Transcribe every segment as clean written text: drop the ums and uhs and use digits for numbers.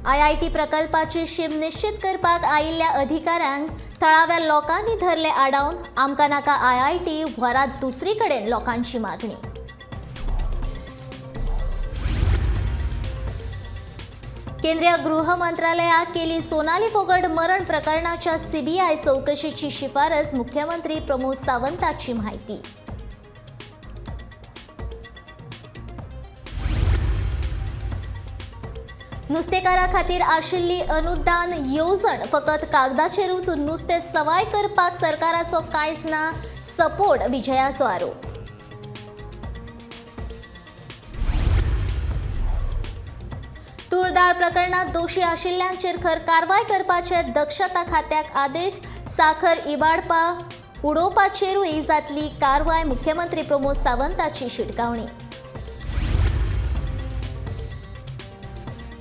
IIT प्रकल्पाची शीम निश्चित करपाक आयिल्ल्या अधिकाऱ्यांक थळाव्या लोकांनी धरले आडावन. आमकां नाका आयआयटी, व्हरात दुसरी कडेन, लोकांची मागणी. केंद्रीय गृह मंत्रालयाक केली सोनाली फोगट मरण प्रकरणाच्या सीबीआय चवकशेची शिफारस, मुख्यमंत्री प्रमोद सावंताची म्हायती. नुस्तेकारा खातीर आशिल्ली अनुदान येवजण फकत कागदाचेरूच, नुस्तें सवाय करपाक सरकाराचो कांयच ना सपोर्ट, विजयाचो आरोप. तूरदाळ प्रकरणात दोशी आशिल्ल्यांचेर खर कारवाय करपाचे दक्षता खात्याक आदेश. साखर इबाडपा उडोवपाचेरूय जातली कारवाय, मुख्यमंत्री प्रमोद सावंताची शिटकावणी.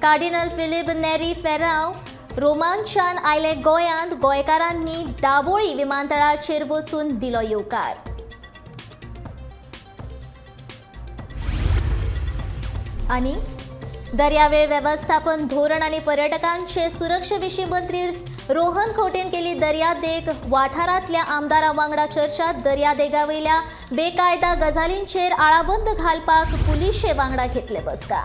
कार्डिनल फिलीप नेरी फेराव रोमांच्यान आयले गोंयांत, गोंयकारांनी दाबोळी विमानतळाचेर वचून दिलो येवकार. आनी दर्यावेळ वेवस्थापन धोरण आनी पर्यटकांचे सुरक्षे विशीं मंत्री रोहन खंवटेन केली दर्यादेग वाठारांतल्या आमदारां वांगडा चर्चा. दर्यादेगावयल्या बेकायदा गजालींचेर आळाबंद घालपाक पुलिशे वांगडा घेतले बसका.